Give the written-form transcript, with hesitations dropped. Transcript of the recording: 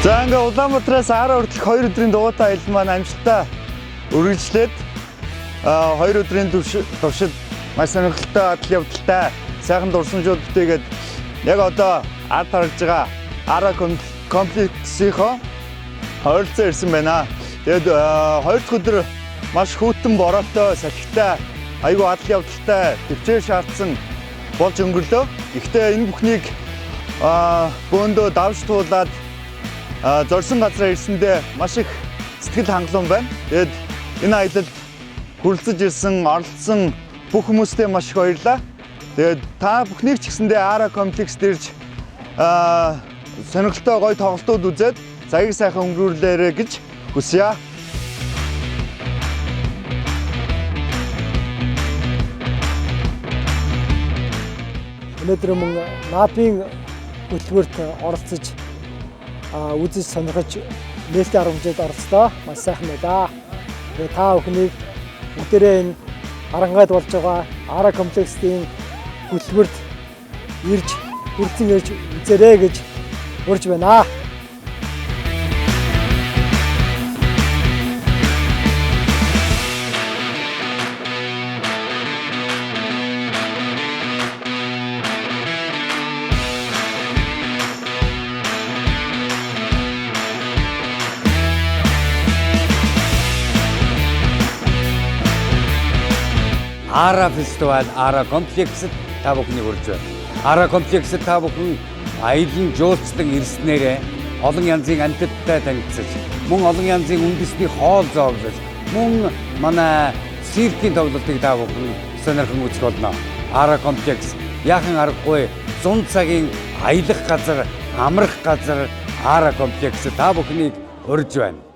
За, ингээ Улаанбаатараас Ара хүртэлх 2 өдрийн дугуйтай аялал маань амжилттай үргэлжлээд 2 өдрийн туршид маш сонирхолтой адал явдалтай сайхан дурсамжууд бүтээгээд яг одоо ард харагдж байгаа Ара комплексийнхоо ойролцоо ирсэн байна. Тэгээд хоёр дахь өдөр маш хүйтэн, бороотой, салхитай, айгүй адал явдалтай, төвчээр шаардсан болж өнгөрлөө. Гэхдээ энэ бүхнийг бөөндөө давж туулаад зорьсон газараа ирсэндээ маш их сэтгэл хангалуун байна. Тэгээд энэ аялалд хүрэлцэж ирсэн, оролцсон бүх хүмүүстээ маш их баярлалаа. Тэгээд та бүхнийг ч гэсэндээ Ара комплекст ирж сонирхолтой гоё тоглолтууд үзээд цагийг сайхан өнгөрүүлээрэй гэж хүсье. Өнөөдөр мөн НАП-ын хөтөлбөрт оролцож үзэж сонирхож нээлттэй арга хэмжээнд оролцлоо. Маш сайхан байлаа. Тэгээ та бүхнийг бүгдээрээ энэ Харанхайд болж байгаа Ара комплексийн хөтөлбөрт ирж хүрэлцэн ирж үзээрэй гэж урьж байна. Ара фестивал Ара комплексэд та бүхнийг урьж байна. Ара комплексэд та бүхэн аялан жуулчлан ирснээрээ олон янзын амьтадтай танилцаж, мөн олон янзын үндэсний хоол зоовлож, мөн манай циркийн тоглолтыг та бүхэн сонирхон үзэх болно. Ара комплекс яахан аргагүй 100 цагийн аялах газар, амрах газар. Ара комплекс та бүхнийг урьж байна.